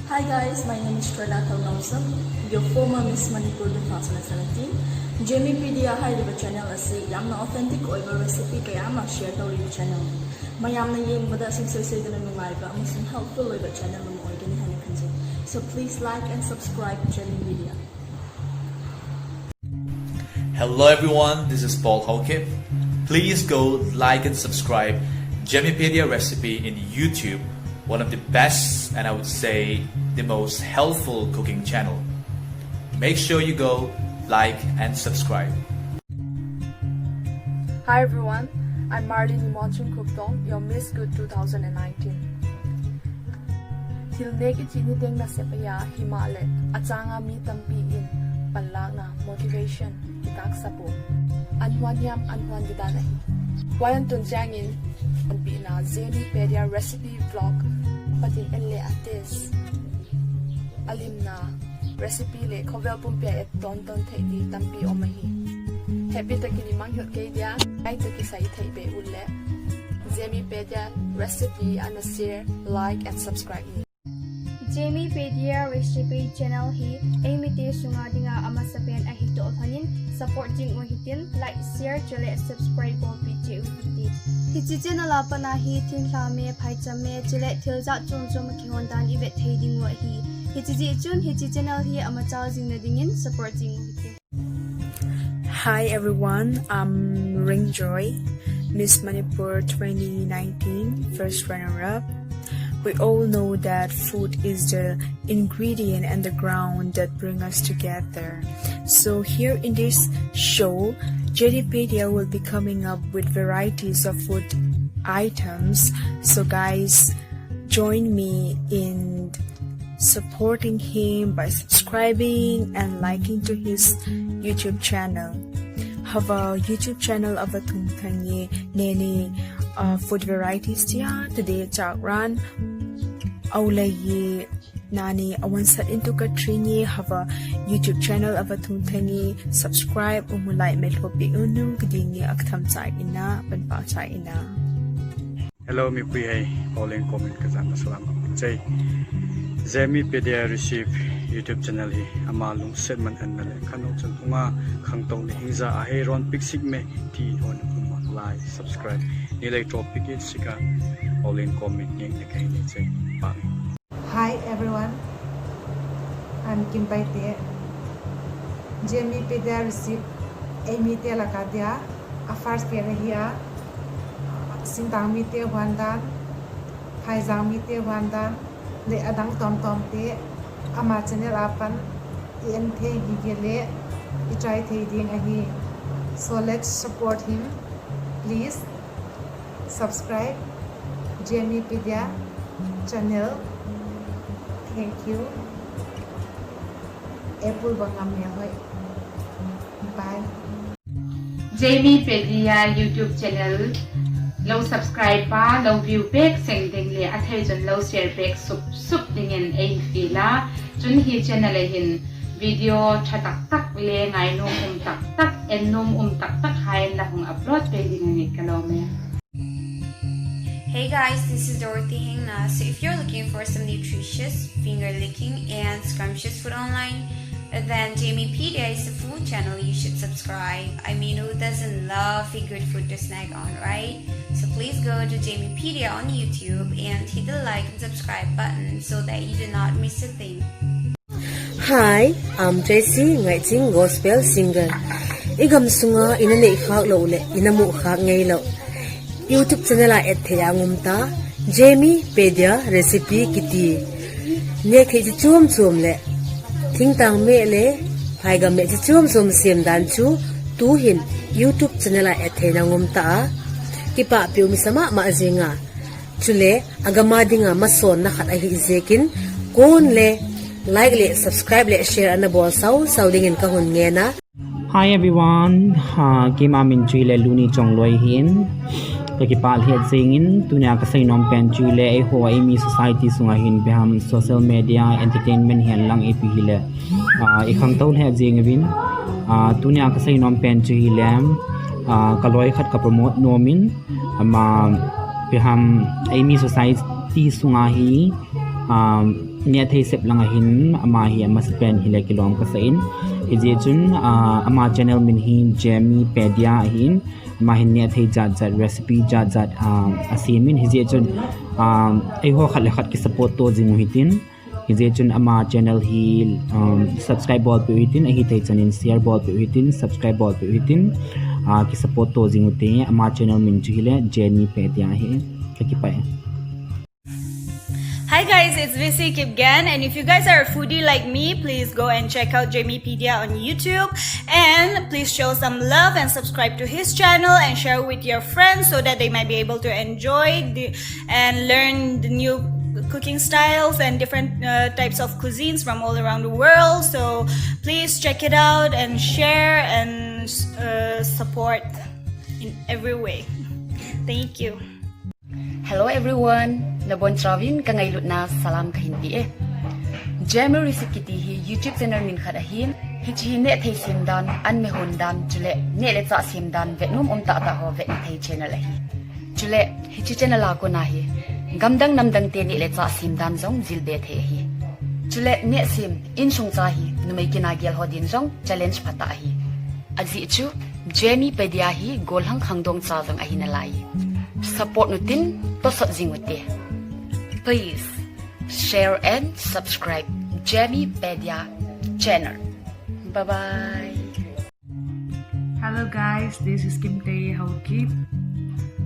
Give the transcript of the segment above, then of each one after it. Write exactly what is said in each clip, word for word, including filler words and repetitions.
Hi guys, my name is Shraddha Thalngaosam, your former Miss Manipur two thousand seventeen. Jamiepedia haiba channel asi yamna authentic oiba recipe kayama share touliba channel. Mayamna yengbada singsoisoidana nungaiba amasung helpful oiba channel ama oigani haina khanjai. So please like and subscribe Jamiepedia. Hello everyone, this is Paul Haokip. Please go like and subscribe Jamiepedia Recipe in YouTube, one of the best and I would say the most helpful cooking channel. Make sure you go like and subscribe. Hi everyone, I'm Marlene Limon Chun Khup Tong, your Miss Good two thousand nineteen. Thil neh kichih ni teng nasep ahi a, himahleh achanga mi tampi in panlakna, motivation, kitahsa bou. An huan hiam, an huan didan ahi. Huan tun changin, an pina Jamiepedia recipe vlog, patin en le a taste. Alimna, recipe le khovel pumpia et ton ton thei di tampi om ahi. Happy takin imang hilh kei dia, ai to kisai thei be ule. Jamiepedia recipe ana share, like and subscribe ni. Jamiepedia Recipe Channel hi eimite sunga dinga amasapen ahi toh lhonin support jing u hitin like, share chule subscribe bolpi cheh u hite. Hiche channel a pat a hi thinglhang me, phaicham me chule thil jat chom chom kihon dan ivet thei ding u ahi. Hiche jeh chun hiche channel hi amachal jing na dingin support jing u hite. Hi everyone, I'm Ringjoy, Miss Manipur twenty nineteen, first runner-up. We all know that food is the ingredient and the ground that bring us together. So here in this show, Jamiepedia will be coming up with varieties of food items. So guys, join me in supporting him by subscribing and liking to his YouTube channel. Hava YouTube channel ava thung thange nene uh, food varieties tia today chak ran aulai ye nani awan sat into katrini hava YouTube channel ava thung thange subscribe umu like me lhopi unu kidinge aktham chai ina panpa chai ina. Hello, mipui hei, Pauling comment ka jana salam. Jai. Jamiepedia Recipe YouTube channel hi ama lungset man an na le khanau chun hunga khangtou ni hingja a hei ron pick sik me ti hon kuma like, subscribe. Ni lei to pick it sika Pauling comment ngeng ne kai ni jai. Bang. Hi everyone, I'm Kim Paite. Jamiepedia recipe eimite laka dia a first pen ahi a, singtang mite huan dan, phaijang mite huan dan, le adang tomtom te ama channel a pat i en thei gige le i try thei ding ahi. So let's support him, please. Subscribe Jamiepedia channel. Thank you. Apple bangam ya hoi. Bye. Jamiepedia YouTube channel lo subscribe pa, lo view pek seng ding le athei chun lo share pek sup sup dingin ei feel a. Chun hi channel a hin video tha tak tak le ngainom um tak tak, ennom um tak tak hai la hung upload pek ding ani ka lom e. Hey guys, this is Dorothy Hengna. So if you're looking for some nutritious, finger-licking, and scrumptious food online, then Jamiepedia is the food channel you should subscribe. I mean, who doesn't love a good food to snack on, right? So please go to Jamiepedia on YouTube and hit the like and subscribe button so that you do not miss a thing. Hi, I'm Tracy Ngaiching, gospel singer. I gam sunga ina nei khak lo le ina mu khak ngei lo YouTube channel a et thei a ngum ta, Jamiepedia recipe kiti. Nek thei chi chuam chuam le thingtang me le phaigam me chi chuam chuam sem dan chu tu hin YouTube channel a et thei na ngum ta a. Kipa piu mi sama ma zinga. Chule, agama dinga masonna khat ahi jekin, kon le, like le, subscribe le, share ana bol sau sau dingin ka hun ngen a. Hi everyone, ha, keima min chu hile Luni Chongloi hin. Ka kipah lheh jingin, tunia ka seinom pen chu hile, eiho eimi society sunga hin beham social media entertainment hihen lang ipi hile. Ah, i khangtou lheh jing uvin. Ah, tunia ka seinom pen chu hile, ah, ka loi khat ka promote nom in, ama beham eimi society sunga hi Um, neh thei sep lang ahin, ama hi amasapen hile kilom kasa in. Hijeh chun, uh, ama channel min hi Jamie Pedia ahin. Ama hin neh thei jat jat, recipe jat jat, um, asemin. Hijeh chun, um, eiho khat le khat kisupport to jing u hitin. Hijeh chun ama channel hi, um, subscribe bolpeh u hitin, ahithei chan in share bolpeh u hitin, subscribe bolpeh u hitin. Uh, kisupport to jing u hite, ama channel min chu hile Jamie Pedia ahi. Kakipah e. Hi guys, it's V C Kipgen, and if you guys are a foodie like me, please go and check out Jamiepedia on YouTube, and please show some love and subscribe to his channel and share with your friends so that they might be able to enjoy the, and learn the new cooking styles and different, uh, types of cuisines from all around the world. So please check it out and share and, uh, support in every way. Thank you. Hello everyone, nabonchauvin kangailutna salam kahin pe e. Jamie Recipe kiti hi YouTube channel min khat ahin, hiche hi neh thei sem dan, an me hon dan, chule neh le chah sem dan, vetnom um tah tah ho vetna thei channel ahi. Chule hiche channel a kona hi, gamdang namdang te neh le chah sem dan jong jilbe thei ahi. Chule neh sem, insung cha hi, numei kina gel ho din jong challenge phatah ahi. Ajeh chu, Jamiepedia hi gollhang khangdong cha jong ahi nalai. Support u hitin, tosot jing u hite. Please share and subscribe Jamiepedia channel. Bye bye. Hello guys, this is Kimtei Haokip.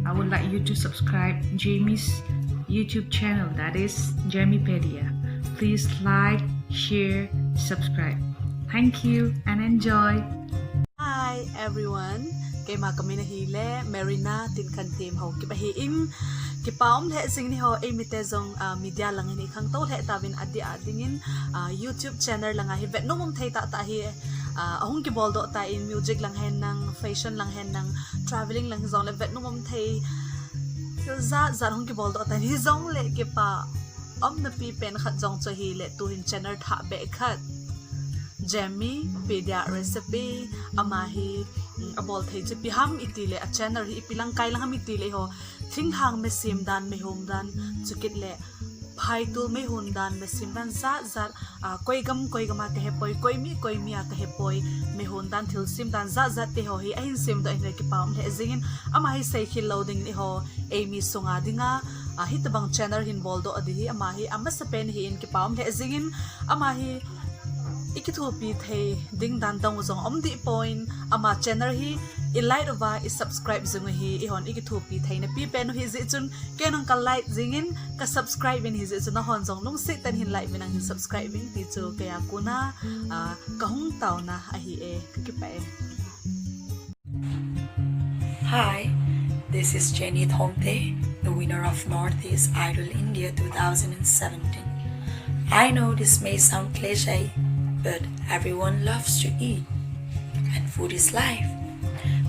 I would like you to subscribe Jamie's YouTube channel, that is Jamiepedia. Please like, share, subscribe. Thank you and enjoy. Hi everyone, keima kamin ahile Marina Tinkhantim Haokip ahin. Kipa um lheh jing in eiho, eimite jong, ah, media lang in ikhangtou lheh tauvin, adeh a dingin, ah, YouTube channel langa hi vetnom um thei tah tah hi, ah, ahung kiboldoh tan, music lang hen lang, fashion lang hen lang, travelling lang hijongle vetnom um thei thil jat jat hung kiboldoh tan, hijongle kipa umna pipen khat jong chu ahile tuhin channel thah beh khat, Jamiepedia Recipe, ama hi, mm, abol thei chu ipi ham itile, a channel hi ipi lang kai lang ham itile eiho, thinglhang me sem dan, me hom dan, chukit le phaitul me hon dan, me sem dan jat jat, ah, koi gam koi gam a kahepoi, koi mi koi mi a kahepoi, me hon dan, thil sem dan jat jat te ho hi ahin semdoh in ahile kipa um lheh jing in, ama hi seikhel lou dingin eiho, eimi sunga dinga, ah, hitobang channel hin boldoh ding hi, ama hi amasapen ahin, kipa um lheh jing in, ama hi ikithopi thei ding dan dang u jong um deh poi, ama channel hi i like uva, i subscribe jing u hi, eihon ikithopi theina pipen u hijeh chun, kei jong ka like jing in, ka subscribe in, hijeh chun nahon jong lungset tah in hin like uvin, nang hin subscribe uvin ti chu keiya kona, ah, kahung taona ahi e, kakipah e. Hi, this is Jenny Thongte, the winner of Northeast Idol India two thousand seventeen. I know this may sound cliche, but everyone loves to eat, and food is life.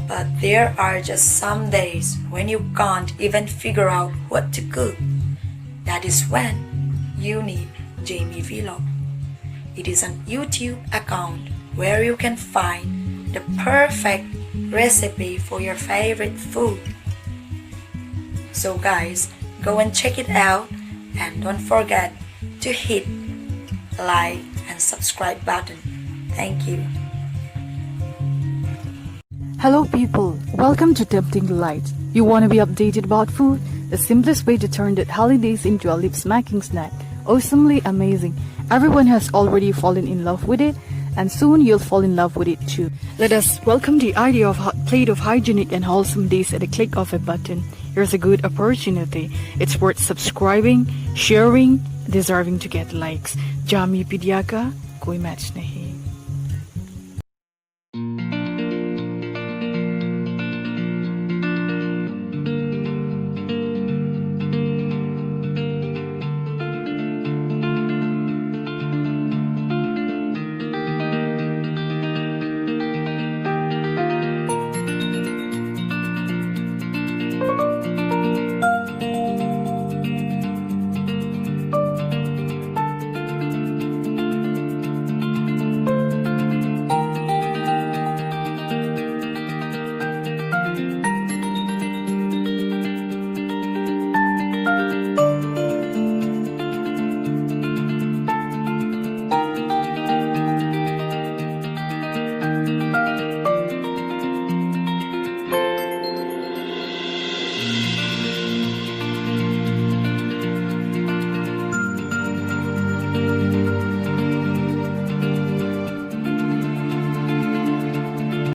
But there are just some days when you can't even figure out what to cook. That is when you need Jamie Vlog. It is an YouTube account where you can find the perfect recipe for your favorite food. So guys, go and check it out, and don't forget to hit like and subscribe button. Thank you. Hello people, welcome to Tempting Delight. You want to be updated about food? The simplest way to turn that holidays into a lip-smacking snack. Awesomely amazing. Everyone has already fallen in love with it, and soon you'll fall in love with it too. Let us welcome the idea of a plate of hygienic and wholesome dish at the click of a button. Here's a good opportunity. It's worth subscribing, sharing, deserving to get likes. Jamiepedia ka koi match nahi.